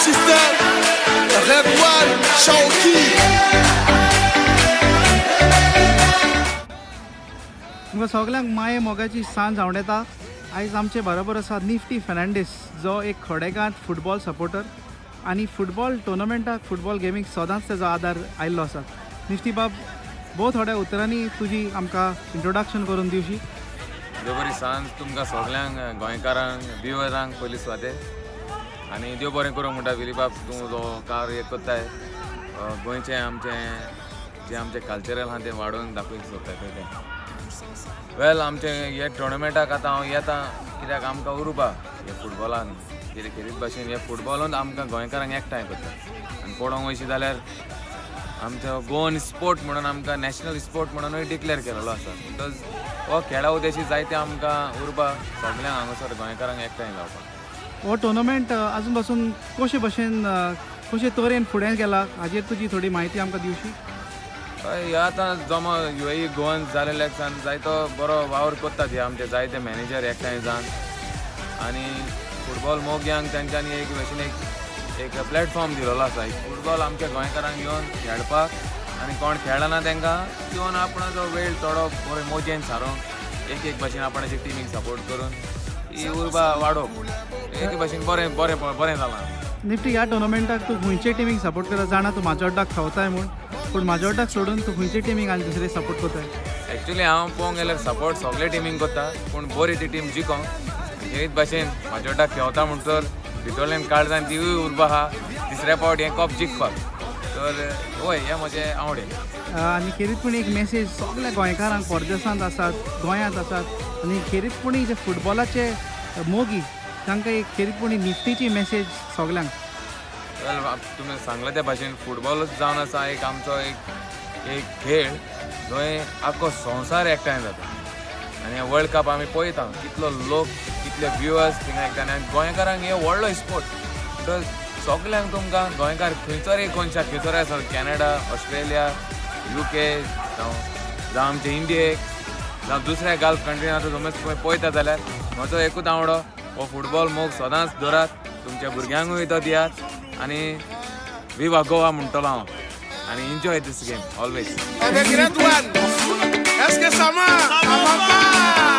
System, Red One, Chawki. तुमकां सगल्यांक माये मोगाची सांज आवडेता. आयज आमचे बरोबर आसा निफ्टी फेर्नांडीस, जो एक खडेगांत फुटबॉल सपोर्टर आनी फुटबॉल टुर्नामेंटाक, फुटबॉल गेमीक सदांच तेजो आदार आयिल्लो आसा. निफ्टी बाब, भोव थोड्या उतरांनी तुजी आमकां इंट्रोडक्शन करून दिवशी. देव बरी सांज तुमकां सगल्यांक गोंयकारांक, व्युअरांक पयली सुवातेर. आनी देव बरें करूं म्हणटा विलीबाब, तूं जो कार एक कोत्ताय, गोंयचें आमचें जें आमचें कल्चरल आहा तें वाडोवन दाखोवंक सोदताय तें. वेल, आमचें हे टुर्नामेंटाक आतां हांव येता कित्याक आमकां उर्बा हे फुटबॉलान कितें खेरीत भाशेन हे फुटबॉलान आमकां गोंयकारांक एकठांय करता. आनी पळोवंक वयशी जाल्यार आमचो गोवन स्पोर्ट म्हणून आमकां नॅशनल स्पोर्ट म्हणूनय डिक्लेअर केलेलो आसा, because हो खेळा उद्देशी जायते आमकां उर्बा सगल्यांक हांगासर गोंयकारांक एकठांय जावपाक. हो टुर्नामेंट अजून पासून कशे भशेन, कशे तरेन फुडें गेला, हाजेर तुजी थोडी म्हायती आमकां दिवशी. हय, हे आतां जमो युएई गोवन जालेल्या सान जायतो बरो वावर करतात हे आमचे जायते मॅनेजर एकठांय जावन आनी फुटबॉल मोग्यांक तेंच्यांनी एक भशेन एक एक प्लॅटफॉर्म दिलेलो आसा, एक फुटबॉल आमच्या गोंयकारांक येवन खेळपाक आनी कोण खेळना तांकां येवन आपणाचो वेळ थोडो बरो मोजेन सारोवंक, एक एक भशेन आपणाचे टिमीक सपोर्ट करून ही उर्बा वाडोवप. एक भशेन बरें बरें बरें जालां. निफ्टी, ह्या टुर्नामेंटाक तूं खंयचे टिमीक सपोर्ट करता? जाणा तूं माजोड्डाक खेवताय म्हूण, पूण माजोड्डाक सोडून तूं खंयचे टिमीक आनी दुसरे सपोर्ट करताय? एक्चुली हांव पळोवंक गेल्यार सपोर्ट सगळे टिमींक करता, पूण बरी ती टीम जिखोंक. खेरीत भाशेन माजोड्डा खेळता म्हणसर भितरल्यान काळजान तिवूय उर्बा आहा तिसऱ्या फावट हें कप जिखपाक. तर हय, हें म्हजें आवडे. आनी खेरीतपणी एक मेसेज सगल्या गोंयकारांक, परदेसांत आसात, गोंयांत आसात आनी खेरीतपणी जे फुटबॉलाचे मोगी, तांकां एक खेरीतपणी निफ्टीची मेसेज सगल्यांक. वेल, तुमी सांगलें त्या भाशेन फुटबॉलूच जावन आसा एक आमचो एक एक खेळ जंय आख्खो संवसार एकठांय जाता. आनी वर्ल्ड कप आमी पळयता, कितलो लोक, कितले व्युअर्स थिंगा एकठांय. आनी गोंयकारांक हे व्हडलो स्पोर्ट, because सगल्यांक तुमकां गोंयकार खंयसरय कोनशाक खंयसरय आसा, कॅनडा, ऑस्ट्रेलिया, युके, जावं जावं आमचे इंडियेक, जावं दुसऱ्या गल्फ कंट्रीन आतां समज तुमी पळयता जाल्यार म्हजो एकूच आवडो, हो फुटबॉल मोग सदांच दवरात, तुमच्या भुरग्यांकूय तो दियात आनी विवा गोवा म्हणटलो हांव आनी enjoy this game always. Avec Red One. Est-ce que ça marche? Ça va pas?